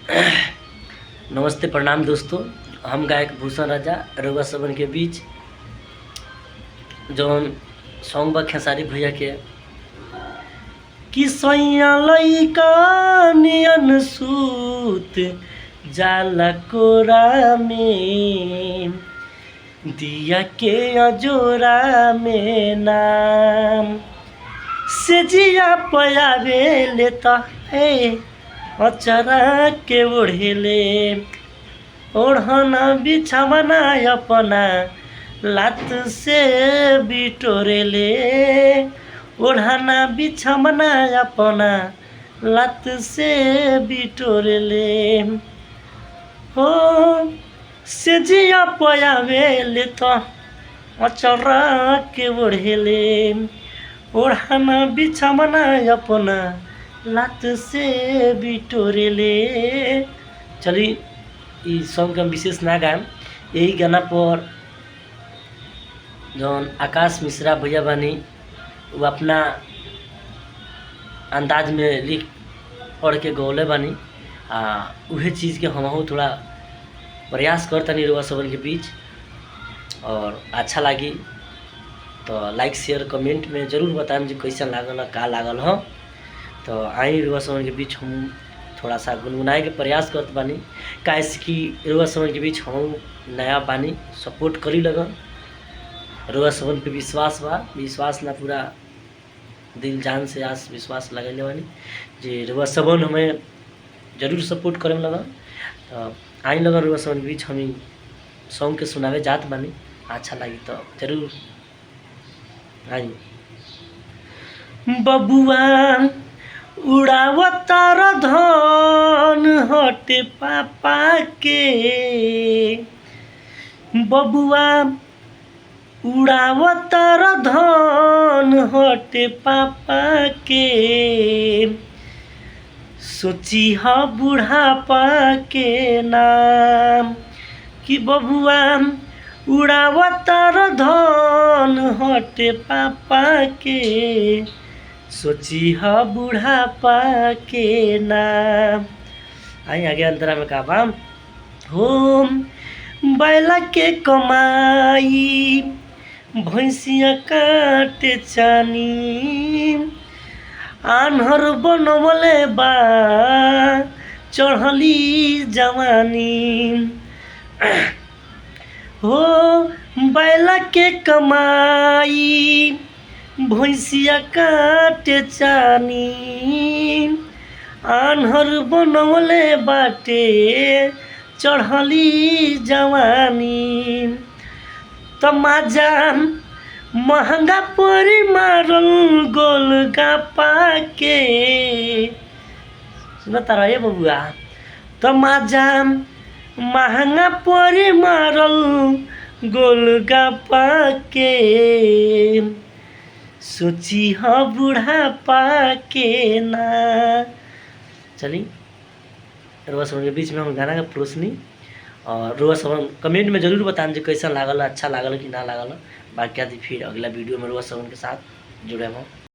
नमस्ते, प्रणाम दोस्तों। हम गायक भूषण राजा रउआ सबन के बीच जौन सॉन्ग बा खेसारी भैया के कि सैया लइका नियन सूत जाला कोरा में, दिया के अजोरा में नाम से जिया पयावेले त ए अचरा के ओढ़ेले, ओढ़ना बिछावना अपना लात से बिटोरेले, ओढ़ना बिछावना अपना लात से बिटोरेले। हो से जिया पयावेले त अचरा के ओढ़ेले, ओढ़ाना बिछावना अपना लात से बिटोरेले। चली, ई सॉन्ग के हम विशेष ना गाएम। यही गाना पर जौन आकाश मिश्रा भैया बानी, वो अपना अंदाज में लिख पढ़ के गौले बानी। आ उहे चीज़ के हमहू थोड़ा प्रयास करतनी रउआ सबन के बीच और अच्छा लागी तो लाइक, शेयर, कमेंट में ज़रूर बताएम जे कैसन लागल ह, का लागल ह। तो आई, रउआ सबन के बीच हम थोड़ा सा गुनगुनाए के प्रयास करत बानी, काहे से कि रउआ सबन के बीच हम नया बानी। सपोर्ट करी लगन। रउआ सबन पे विश्वास बा, विश्वास ना, पूरा दिल जान से आस विश्वास लगैले बानी जे रउआ सबन हमें जरूर सपोर्ट करेम लगन। तो आई लगन, रउआ सबन के बीच हम सॉन्ग के सुनावे जात बानी। अच्छा लागी तो जरूर आई। बबुआ उड़ावतार धन हटे पापा के, बबुआ उड़ावतार धन हटे पापा के, सोची ह बुढ़ापा के नाम। कि बबुआ उड़ावतार धन हटे पापा के, सोची ह बुढ़ापा के नाम। आई, आगे अंतरा में का बा? हो बैला के कमाई भैंसिया काटे चानी, आन्हर बनवले बा चढ़ली जवानी। हो बैला के कमाई भैंसिया काटे चानी, आन्हर बनवले बाटे चढ़ली जवानी। तमाजा महंगा परी मारल गोल गापा के, सुन तारा ए बबुआ, तमाजा महंगा परी मारल गोल गापा के, सोची ह बुढ़ापा के ना। चली, रउआ सबन के बीच में हम गाना के परोसनी और रउआ सबन कमेंट में जरूर बताएम जे कैसन लागल, अच्छा लागल कि ना लागल। बाकी आदि फिर अगला वीडियो में रउआ सबन के साथ जुड़े हम।